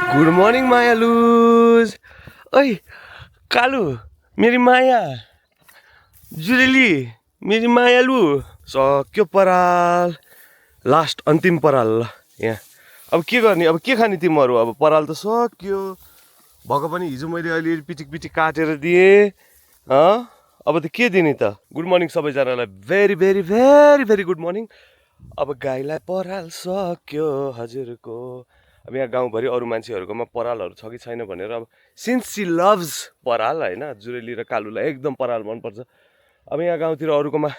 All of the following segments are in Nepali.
Good morning मायालुज। ओइ कालु मेरी माया, जुरेली मेरी मायालु। सक्यो पराल, लास्ट अन्तिम पराल ल यहाँ। अब के गर्ने, अब के खाने तिमीहरू? अब पराल त सक्यो भएको पनि। हिजो मैले अलिअलि पिटिक पिटिक काटेर दिएँ। अब त के दिने त? गुड मर्निङ सबैजनालाई, very very very very good morning. अब गाईलाई पराल सक्यो हजुरको। अब यहाँ गाउँभरि अरू मान्छेहरूकोमा परालहरू छ कि छैन भनेर, अब सिन्स सी लभ्स पराल होइन, जुरेली र कालुलाई एकदम पराल मनपर्छ। अब यहाँ गाउँतिर अरूकोमा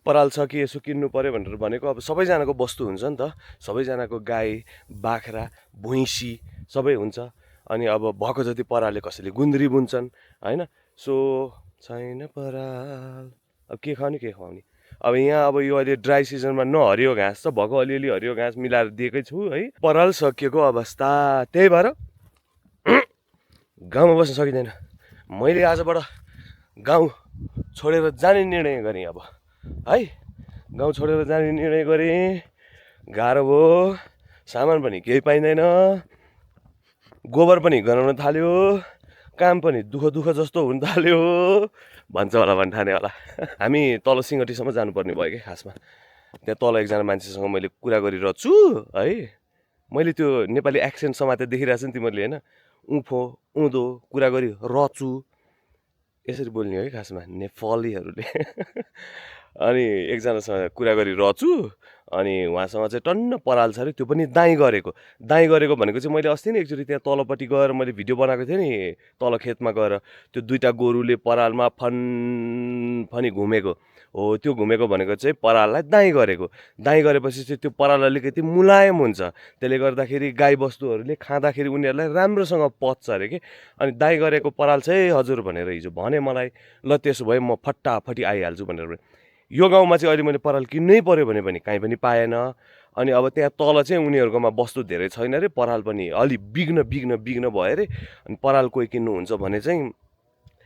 पराल छ कि यसो किन्नु पऱ्यो भनेर भनेको। अब सबैजनाको वस्तु हुन्छ नि त, सबैजनाको गाई बाख्रा भुइँसी सबै हुन्छ। अनि अब भएको जति परालले कसैले गुन्द्री बुन्छन् होइन। सो छैन पराल, अब के खुवाउने के खुवाउने। अब यहाँ अब यो अहिले ड्राई सिजनमा न हरियो घाँस छ, भएको अलिअलि हरियो घाँस मिलाएर दिएकै छु है। पराल सकिएको अवस्था, त्यही भएर गाउँमा बस्न सकिँदैन। मैले आजबाट गाउँ छोडेर जाने निर्णय गरेँ। अब है गाउँ छोडेर जाने निर्णय गरेँ। गाह्रो भयो, सामान पनि केही पाइँदैन, गोबर पनि गनाउन थाल्यो, काम पनि दुःख जस्तो हुन थाल्यो भन्छ होला भन्ठाने होला। हामी तल सिङ्गटीसम्म जानुपर्ने भयो क्या खासमा। त्यहाँ तल एकजना मान्छेसँग मैले कुरा गरिरहेको छु है। मैले त्यो नेपाली एक्सेन्ट समातेर देखिरहेको छु नि तिमीहरूले होइन। उँफो उँधो कुरा गरी रचु यसरी बोल्ने हो कि खासमा नेपालीहरूले। अनि एकजनासँग कुरा गरिरहेछु, अनि उहाँसँग चाहिँ टन्न पराल छ अरे, त्यो पनि दाइँ गरेको। दाइँ गरेको भनेको चाहिँ मैले अस्ति नै एकचोटि त्यहाँ तलपट्टि गएर मैले भिडियो बनाएको थिएँ नि, तल खेतमा गएर त्यो दुईवटा गोरुले परालमा फनी घुमेको हो। त्यो घुमेको भनेको चाहिँ पराललाई दाइँ गरेको। दाइँ गरेपछि चाहिँ त्यो पराल अलिकति मुलायम हुन्छ, त्यसले गर्दाखेरि गाईबस्तुहरूले खाँदाखेरि उनीहरूलाई राम्रोसँग पच्छ अरे कि। अनि दाइँ गरेको पराल चाहिँ हजुर भनेर हिजो भने मलाई। ल त्यसो भए म फट्टाफट्टि आइहाल्छु भनेर। यो गाउँमा चाहिँ अहिले मैले पराल किन्नै पऱ्यो भने पनि काहीँ पनि पाएन। अनि अब त्यहाँ तल चाहिँ उनीहरूकोमा वस्तु धेरै छैन अरे, पराल पनि अलि बिग्न भयो अरे। अनि पराल कोही किन्नुहुन्छ भने चाहिँ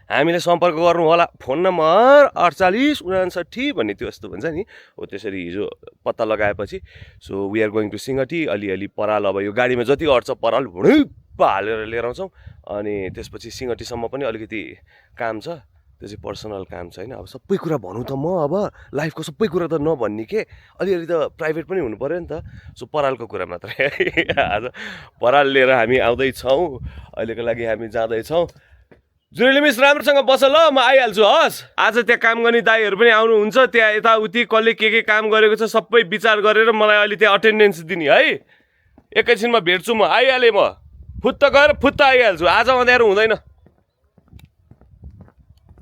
हामीले सम्पर्क गर्नु होला, फोन नम्बर 4859 भन्ने त्यो यस्तो भन्छ नि हो। त्यसरी हिजो पत्ता लगाएपछि so we are going to Singati. अलिअलि पराल अब यो गाडीमा जति अट्छ पराल भुँडुप्प हालेर लिएर आउँछौँ। अनि त्यसपछि सिङ्गटीसम्म पनि अलिकति काम छ, त्यो चाहिँ पर्सनल काम छ होइन। अब सबै कुरा भनौँ त म, अब लाइफको सबै कुरा त नभन्ने के, अलिअलि त प्राइभेट पनि हुनु पऱ्यो नि त। सो परालको कुरा मात्रै आज पराल लिएर हामी आउँदैछौँ। अहिलेको लागि हामी जाँदैछौँ। जुरेली मिस राम्रोसँग बस ल, म आइहाल्छु हस्। आज त्यहाँ काम गर्ने दाईहरू पनि आउनुहुन्छ, त्यहाँ यताउति कसले के काम गरेको छ सबै विचार गरेर मलाई अहिले त्यहाँ अटेन्डेन्स दिने है। एकैछिनमा भेट्छु म, आइहालेँ म, फुत्त गएर फुत्त आइहाल्छु। आज अँध्यारो हुँदैन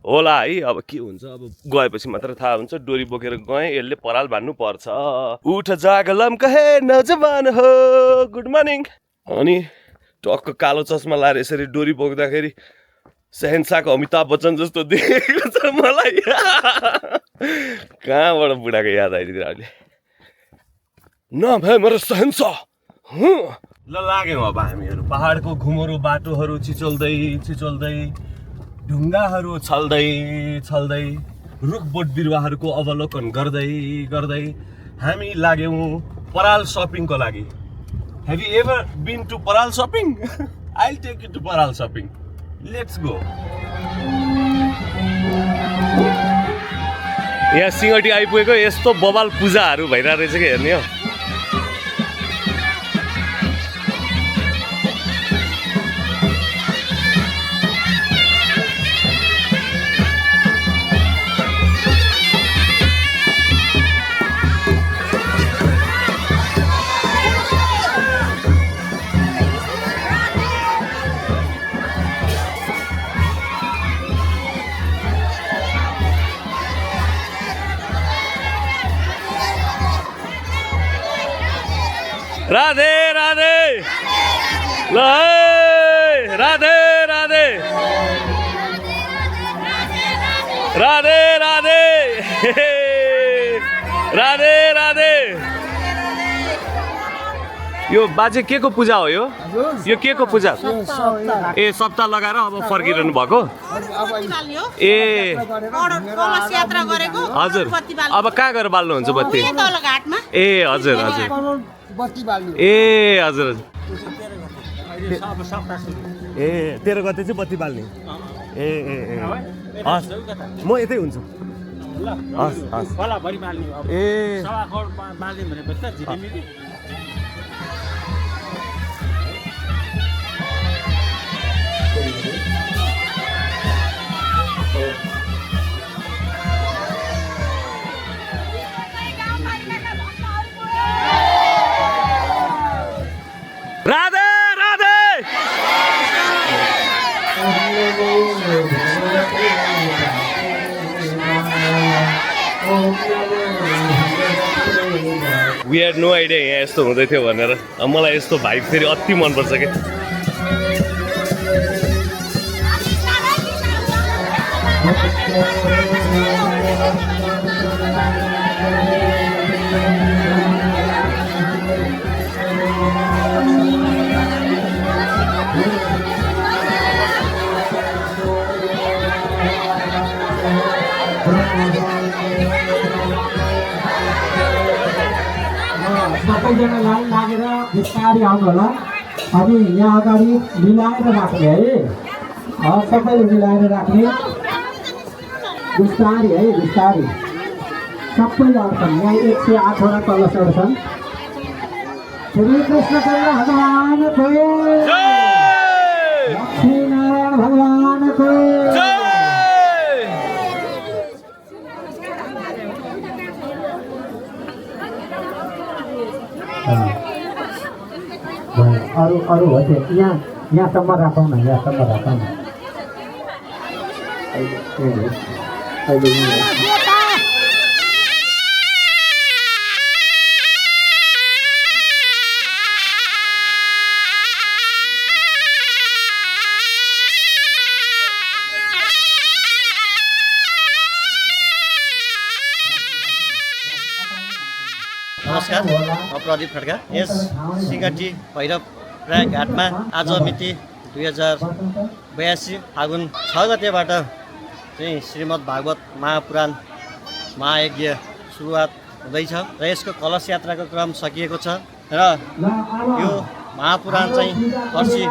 होला है। अब के हुन्छ, अब गएपछि मात्र थाहा हुन्छ। डोरी बोकेर गएँ, यसले पराल भान्नु पर्छ। उठ जाग लम्का हे नौजवान हो, गुड मर्निङ। अनि टक्क कालो चस्मा लाएर यसरी डोरी बोक्दाखेरि शहनशाहको अमिताभ बच्चन जस्तो देखेको छ मलाई। कहाँबाट बुढाको याद आइदियो अहिले। न भाइ मेरो शहनशाह। ल लाग्यौँ अब हामीहरू पहाडको घुमरो बाटोहरू छिचोल्दै ढुङ्गाहरू छल्दै रुखबोट बिरुवाहरूको अवलोकन गर्दै हामी लाग्यौँ पराल सपिङको लागि। Have you ever been to paral shopping? I will take you to paral shopping, let's go. यहाँ सिङ्गटी आइपुगेको, यस्तो बबाल पूजाहरू भइरहेको रहेछ कि हेर्ने हो। राधे राधे ल राधे राधे राधे राधे राधे राधे। यो बाजे के को पूजा हो? यो के को पूजा? ए सप्ताह लगाएर अब फर्किरहनु भएको? ए हजुर, अब कहाँ गएर बाल्नुहुन्छ बत्ती? ए हजुर हजुर, ए हजुर ए 13 गते चाहिँ बत्ती बाल्ने ए ए ए हस् म यतै हुन्छु हस् हस् ए Radhe Radhe we had no idea यहाँ यस्तो हुँदै थियो भनेर मलाई यस्तो भाइब फेरि अति मनपर्छ के सबैजना लाइन लागेर बिस्तारै आउनु होला अनि यहाँ अगाडि मिलाएर राख्ने है सबैले मिलाएर राख्ने बिस्तारै है बिस्तारै सबैले आउँछन् यहाँ 108वटा कलशहरू छन् श्री कृष्ण भगवानको लक्ष्मीनारायण भगवानको अरू हो त्यो यहाँसम्म राखौँ न यहाँसम्म राखौँ न नमस्कार म प्रदीप खड्का यस सिंगटी भैरव प्राय घाटमा आज मिति 2082 फागुन 6 गतेबाट चाहिँ श्रीमद् भागवत महापुराण महायज्ञ सुरुवात हुँदैछ र यसको कलश यात्राको क्रम सकिएको छ र यो महापुराण चाहिँ पर्सि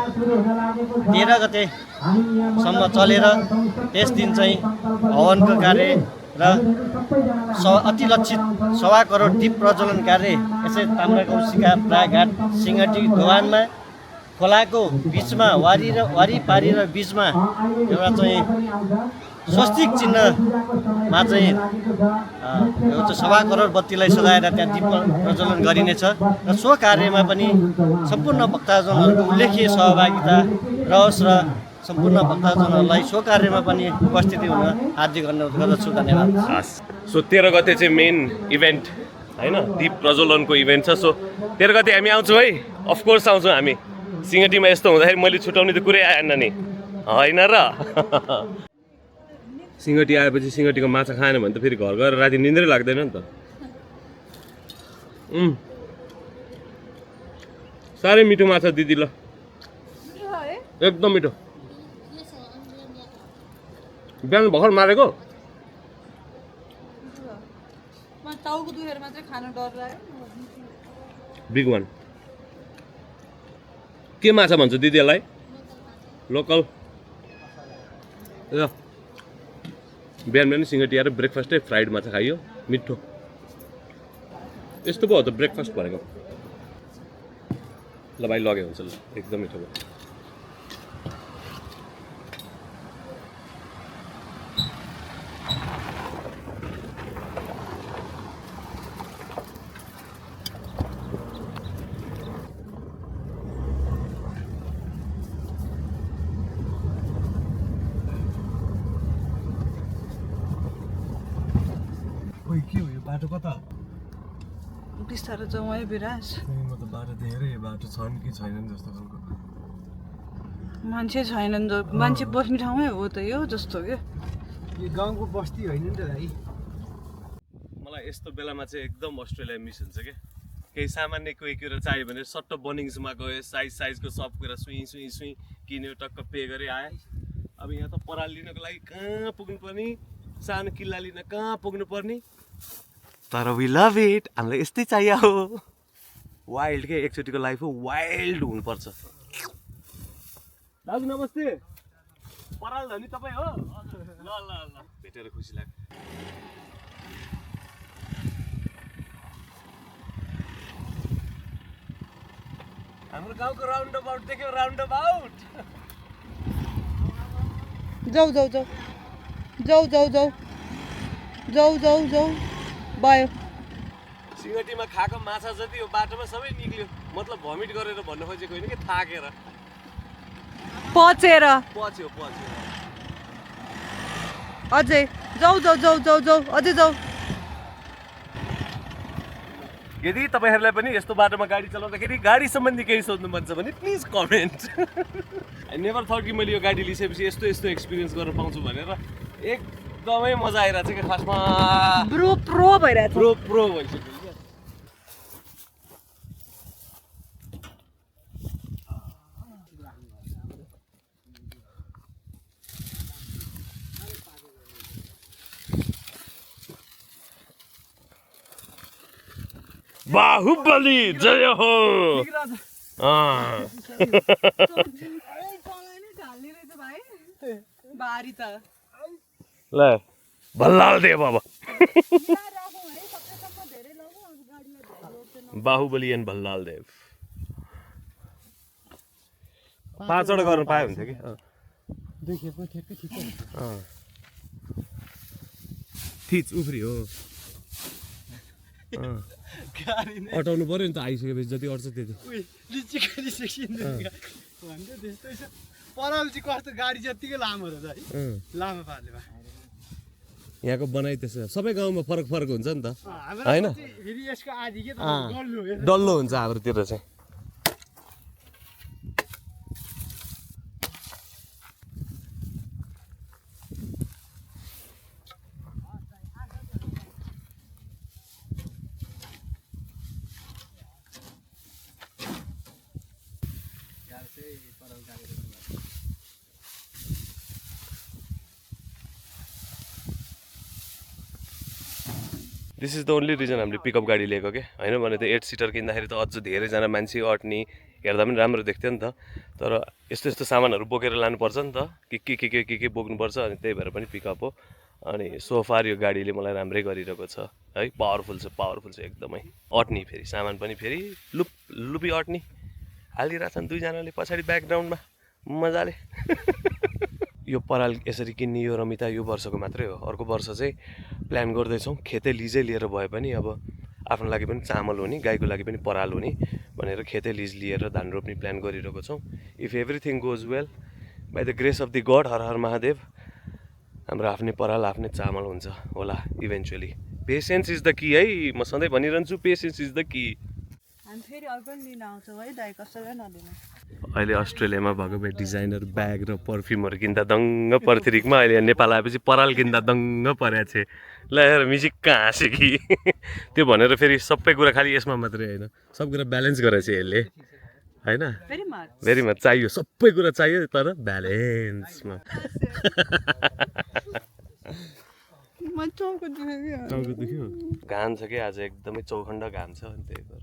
13 गतेसम्म चलेर त्यस दिन चाहिँ हवनको कार्य र अति लक्षित 1.25 करोड दीप प्रज्वलन कार्य यसै ताम्राकौशिका प्रायघाट सिंगटी दोभानमा खोलाको बिचमा वारिपारी र बिचमा एउटा चाहिँ स्वस्तिक चिन्हमा चाहिँ एउटा 1.25 करोड बत्तीलाई सजाएर त्यहाँ दीप प्रज्वलन गरिनेछ र सो कार्यमा पनि सम्पूर्ण भक्तजनहरूको उल्लेख्य सहभागिता रहोस् र सम्पूर्ण भक्तजनहरूलाई सो कार्यमा पनि उपस्थिति हुन हार्दिक अनुरोध गर्दछु धन्यवाद सो 13 गते चाहिँ मेन इभेन्ट हैन दीप प्रज्वलनको इभेन्ट छ सो 13 गते हामी आउँछौँ है अफकोर्स आउँछौँ हामी सिंगटीमा यस्तो हुँदाखेरि मैले छुटाउने त कुरै आएन नि होइन र सिंगटी आएपछि सिंगटीको माछा खाएन भने त फेरि घर गएर राति निन्द्रै लाग्दैन नि त साह्रै मिठो माछा दिदी ल एकदम मिठो बिहान भर्खर मारेको बिग वान के माछा भन्छ दिदी यसलाई लोकल बिहान बिहान सिंगटी आएर ब्रेकफास्टै फ्राइड माछा खाइयो मिठो यस्तो पो हो त ब्रेकफास्ट भनेको ल भाइ लगे हुन्छ ल एकदम मिठो भयो के हो यो बाटो कता बिस्तारो जाउँ है विराज म त बाटो धेरै बाटो छन् कि छैनन् जस्तो खालको मान्छे छैनन् मान्छे बस्ने ठाउँमै हो त यो जस्तो के यो गाउँको बस्ती होइन नि त भाइ मलाई यस्तो बेलामा चाहिँ एकदम अस्ट्रेलिया मिस हुन्छ क्या केही सामान्य कोही कुरा चाहियो भने सट्ट बनिङ्समा गयो साइजको सब कुरा सुई किन्यो टक्क पे गरी आयो अब यहाँ त पराल लिनको लागि कहाँ पुग्नु पर्ने सानो किल्ला लिन कहाँ पुग्नु पर्ने तर वी लभ इट हामीलाई यस्तै चाहियो हो वाइल्ड के एकचोटिको लाइफ हो वाइल्ड हुनुपर्छ दाजु नमस्ते पराल धनी तपाईँ हो ल ल ल भेटेर खुसी लाग्यो हाम्रो गाउँको राउन्ड अबाउट देख्यो राउन्ड अबाउट जाऊ जाऊ जाऊ जाऊ जाऊ जाऊ जाऊ जाऊ जाऊ भयो सिँगटीमा खाएको माछा जति यो बाटोमा सबै निक्ल्यो मतलब भमिट गरेर भन्नु खोजेको होइन कि थाकेर पचेर पच्यो पच्यो अझै जाऊ जाऊ जाऊ जाऊ जाऊ अझै जाऊ यदि तपाईँहरूलाई पनि यस्तो बाटोमा गाडी चलाउँदाखेरि गाडी सम्बन्धी केही सोध्नु मन छ भने please comment I never thought कि मैले यो गाडी लिइसकेपछि यस्तो यस्तो एक्सपिरियन्स गर्न पाउँछु भनेर एकदमै मजा आइरहेको छ कि खासमा प्रो भइरहेछ प्रो भइसक्यो बाहुबली जय हो ल भल्लाल दे बाबा बाहुबली एन्ड भल्लाल देव 5 वटा गर्न पाए हुन्थ्यो कि थिच उफ्री हो अटाउनु पर्यो नि त आइसकेपछि जति अट्छ त्यति पराल चाहिँ कस्तो गाडी जतिकै लामो रहेछ है लामो पार्ने यहाँको बनाइ त्यसो सबै गाउँमा फरक फरक हुन्छ नि त हाम्रो होइन फेरि यसको आदि के त डल्लो हुन्छ हाम्रोतिर चाहिँ this is the only reason हामीले पिकअप गाडी लिएको के होइन भने त 8 सिटर किन्दाखेरि त अझ धेरैजना मान्छे अट्ने हेर्दा पनि राम्रो देख्थ्यो नि त तर यस्तो यस्तो सामानहरू बोकेर लानुपर्छ नि त के बोक्नुपर्छ अनि त्यही भएर पनि पिकअप हो अनि सोफार यो गाडीले मलाई राम्रै गरिरहेको छ है पावरफुल छ एकदमै अट्ने फेरि सामान पनि फेरि लुपी अट्ने हालिरहेछन् दुईजनाले पछाडि ब्याकग्राउन्डमा मजाले यो पराल यसरी किन्ने यो रमिता यो वर्षको मात्रै हो अर्को वर्ष चाहिँ प्लान गर्दैछौँ खेतै लिजै लिएर भए पनि अब आफ्नो लागि पनि चामल हुने गाईको लागि पनि पराल हुने भनेर खेतै लिज लिएर धान रोप्ने प्लान गरिरहेको छौँ if everything goes well by the grace of the God Har Har Mahadev हाम्रो आफ्नै पराल आफ्नै चामल हुन्छ होला eventually patience is the key है म सधैँ भनिरहन्छु पेसेन्स इज द की हामी फेरि अर्को लिन आउँछौँ है दाइ कसैलाई नदिनु अहिले अस्ट्रेलियामा भएको भए डिजाइनर ब्याग र पर्फ्युमहरू किन्दा दङ्ग पर्थ्रिकमा अहिले नेपाल आएपछि पराल किन्दा दङ्ग परेको छ ल यार मिसिक्क हाँस्यो कि त्यो भनेर फेरि सबै कुरा खालि यसमा मात्रै होइन सब कुरा ब्यालेन्स गरेछ यसले होइन भेरी मच चाहियो सबै कुरा चाहियो तर ब्यालेन्समा टाउको दुख्यो घाम छ कि आज एकदमै चौखण्ड घाम छ अनि त्यही भएर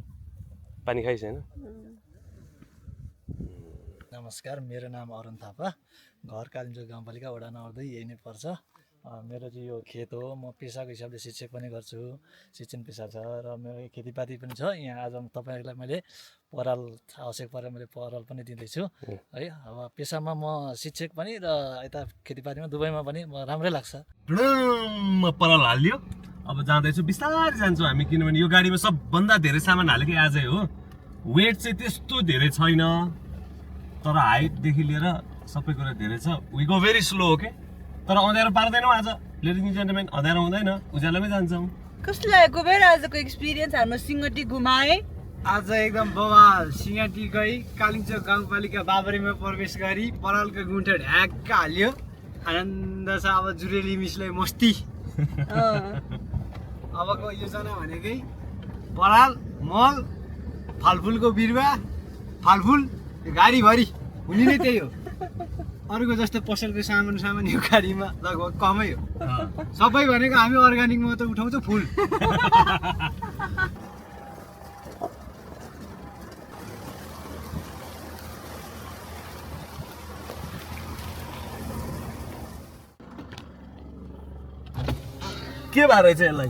पानी खाइसकेन नमस्कार मेरो नाम अरुण थापा घर कालिम्पोङ गाउँपालिका वडा नम्बर 2 यही नै पर्छ मेरो चाहिँ यो खेत हो म पेसाको हिसाबले शिक्षक पनि गर्छु शिक्षण पेसा छ र मेरो खेतीपाती पनि छ यहाँ आज तपाईँहरूलाई मैले पराल आवश्यक परेर मैले पराल पनि दिँदैछु है अब पेसामा म शिक्षक पनि र यता खेतीपातीमा दुवैमा पनि म राम्रै लाग्छ पराल हालियो अब जाँदैछु बिस्तारै जान्छौँ हामी किनभने यो गाडीमा सबभन्दा धेरै सामान हालेकै आजै हो वेट चाहिँ त्यस्तो धेरै छैन तर हाइटदेखि लिएर सबै कुरा धेरै छ वी गो भेरी स्लो हो के तर अँध्यारो पार्दैनौँ आज लेडिज एन्ड जेन्टलमेन अँध्यारो हुँदैन उज्यालोमै जान्छौँ कस्तो लागेको बेर आजको एक्सपिरियन्स हाम्रो सिङ्गटी घुमाए आज एकदम बवाल सिंहटी गई कालिम्पोङ गाउँपालिका बाबरीमा प्रवेश गरी परालको गुन्ठो ढ्याक्क हाल्यो आनन्द छ अब जुरेली मिसलाई मस्ती अबको योजना भनेकै पराल मल फलफुलको बिरुवा फलफुल गाडीभरि हुने नै त्यही हो अरूको जस्तो पसलको सामान यो गाडीमा लगभग कमै हो सबै भनेको हामी अर्ग्यानिक मात्र उठाउँछौँ फुल के भएर रहेछ यसलाई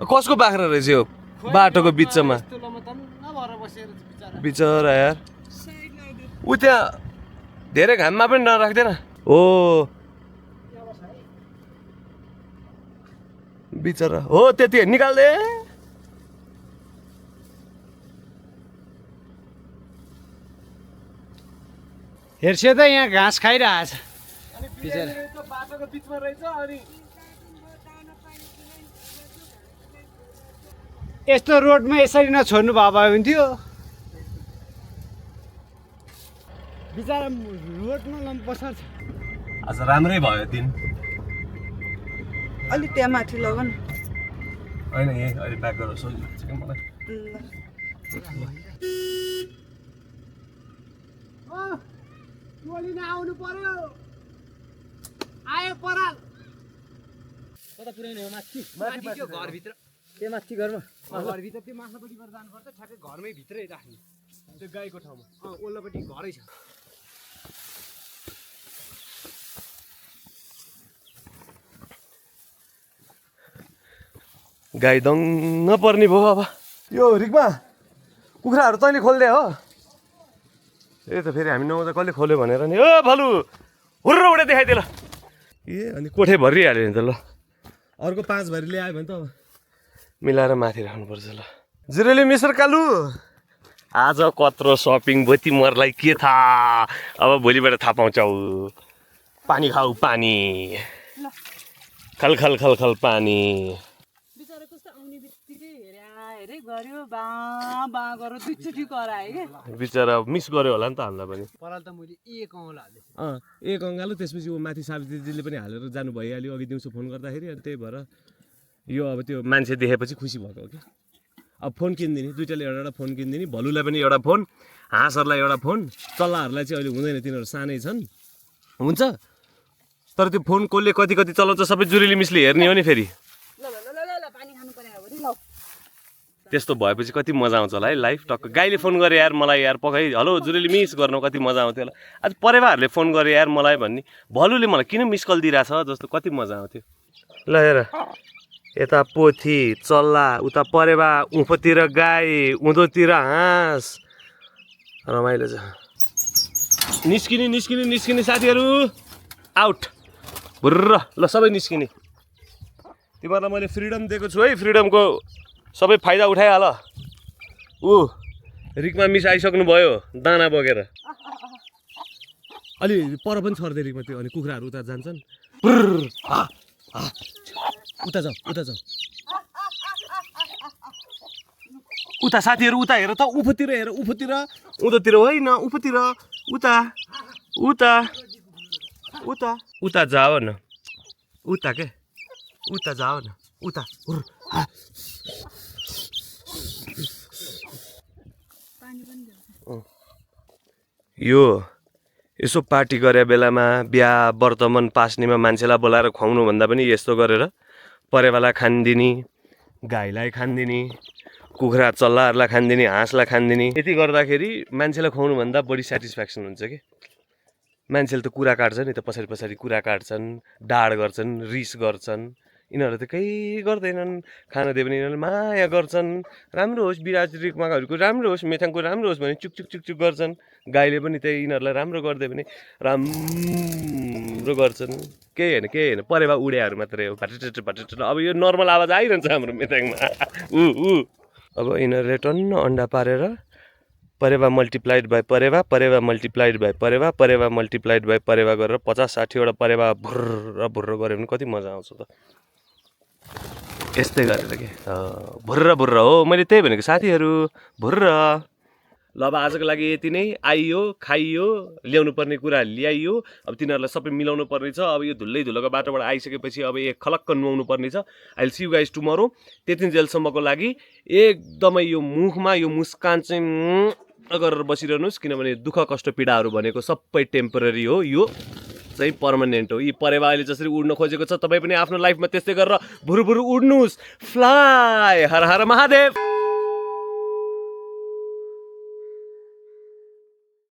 कसको बाख्रा रहेछ यो बाटोको बिचमा बिचरा यार ऊ त्यहाँ धेरै घाममा पनि नराख्दैन हो बिचरा हो त्यति निकाल्दे हेर्से त यहाँ घाँस खाइरहेछ बाटोको बिचमा रहेछ अनि यस्तो रोडमा यसरी नछोड्नु भए हुन्थ्यो बिचरा रोडमा लम्पसर छ आज राम्रै भयो दिन अलिक त्यहाँ माथि लग न होइन यही अहिले ब्याक गरेर सोध्नु छ कि मलाई आउनु पर्यो आयो पराल कता पुर्याउने हो माथि माथि त्यो घरभित्र त्यो माथि घरमा घरभित्र त्यो माथिल्लोपट्टिबाट जानुपर्छ ठ्याक्कै घरमै भित्रै राख्ने त्यो गाईको ठाउँमा ओल्लोपट्टि घरै छ गाई दङ्ग पर्ने भयो अब यो रिकमा कुखुराहरू तैँले खोल्दे हो ए त फेरि हामी नआउँदा कसले खोल्यो भनेर नि ओ भलु हुर्र उडे देखाइदिए ल ए अनि कोठे भरिहाल्यो नि त ल अर्को 5 भरि ल्यायो भने त अब मिलाएर माथि राख्नुपर्छ ल जुरेली मिश्र कालु आज कत्रो सपिङ भयो तिमीहरूलाई के थाहा अब भोलिबाट थाहा पाउँछौ पानी खाऊ पानी खल खल खल खल पानी बिचरा कस्तो आउने बित्तिकै हेरे गर्यो बा बा गरेर दुईचोटि कराए के बिचरा मिस गर्यो होला नि त हामीलाई पनि पराल त मैले एक औँला हालेँ एक अङ्गालो त्यसपछि ऊ माथि सावित्री दिदीले पनि हालेर जानु भइहाल्यो अघि दिउँसो फोन गर्दाखेरि अनि त्यही भएर यो अब त्यो मान्छे देखेपछि खुसी भएको हो कि अब फोन किनिदिने दुइटाले एउटा फोन किनिदिने भलुलाई पनि एउटा फोन हाँसहरूलाई एउटा फोन चल्लाहरूलाई चाहिँ अहिले हुँदैन तिनीहरू सानै छन् हुन्छ तर त्यो फोन कसले कति कति चलाउँछ सबै जुरेली मिसले हेर्ने हो नि फेरि पानी खानु पर्यो भने ल त्यस्तो भएपछि कति मजा आउँछ होला है लाइफ टक्क गाईले फोन गरे यार मलाई यार पकाइ हेलो जुरेली मिस गर्नु कति मजा आउँथ्यो होला आज परेवाहरूले फोन गरे यार मलाई भन्ने भलुले मलाई किन मिस कल दिइरहेछ जस्तो कति मजा आउँथ्यो ल हेर यता पोथी चल्ला उता परेवा उँभोतिर गाई उँधोतिर हाँस रमाइलो छ निस्किने निस्किने निस्किने साथीहरू आउट भुर्र ल सबै निस्किने तिमीहरूलाई मैले फ्रिडम दिएको छु है फ्रिडमको सबै फाइदा उठाइहाल ऊ रिकमा मिस आइसक्नु भयो दाना बोकेर अलि पर पनि छर्दै रिकमा त्यो अनि कुखुराहरू उता जान्छन् उता जाऊ उता जाऊ उता साथीहरू उता हेर त उफोतिर हेर उफोतिर उँधोतिर होइन उफोतिर उता उता उता उता जाओ न उता के उता जाओ न उता यो यसो पार्टी गरे बेलामा बिहा वर्तमान पास्नेमा मान्छेलाई बोलाएर खुवाउनु भन्दा पनि यस्तो गरेर परेवालाई खानिदिने गाईलाई खानिदिने कुखुरा चल्लाहरूलाई खानिदिने हाँसलाई खानिदिने यति गर्दाखेरि मान्छेलाई खुवाउनु भन्दा बढी सेटिस्फ्याक्सन हुन्छ कि मान्छेले त कुरा काट्छन् नि त पछाडि पछाडि कुरा काट्छन् डाड गर्छन् रिस गर्छन् यिनीहरू त केही गर्दैनन् खाना दियो भने यिनीहरूले माया गर्छन् राम्रो होस् विराज रिकमाहरूको राम्रो होस् मेथाङको राम्रो होस् भने चुक चुक चुक चुक गर्छन् गाईले पनि त्यही यिनीहरूलाई राम्रो गरिदियो भने राम्रो गर्छन् केही होइन परेवा उड्याहरू मात्रै हो भाटेट भाटेट अब यो नर्मल आवाज आइरहन्छ हाम्रो मेथाङमा अब यिनीहरूले टन्न अन्डा पारेर परेवा मल्टिप्लाइड बाई परेवा परेवा मल्टिप्लाइड बाई परेवा परेवा मल्टिप्लाइड बाई परेवा गरेर 50-60 वटा परेवा भुर्र भुर्र गऱ्यो भने कति मजा आउँछ त यस्तै गरेर के भुर्र भुर्र हो मैले त्यही भनेको साथीहरू भुर्र ल अब आजको लागि यति नै आइयो खाइयो ल्याउनु पर्ने कुरा ल्याइयो अब तिनीहरूलाई सबै मिलाउनु पर्ने छ अब यो धुलै धुलोको बाटोबाट आइसकेपछि अब एक खलक्क नुहाउनु पर्ने छ I will see you guys tomorrow त्यतिन्जेलसम्मको लागि एकदमै यो मुखमा यो मुस्कान चाहिँ गरेर बसिरहनुहोस् किनभने दुःख कष्ट पीडाहरू भनेको सबै टेम्पोररी हो यो चाहिँ पर्मानेन्ट हो यी परेवा अहिले जसरी उड्न खोजेको छ तपाईँ पनि आफ्नो लाइफमा त्यस्तै गरेर भुरु भुरु उड्नुहोस् फ्लाइ हर हर महादेव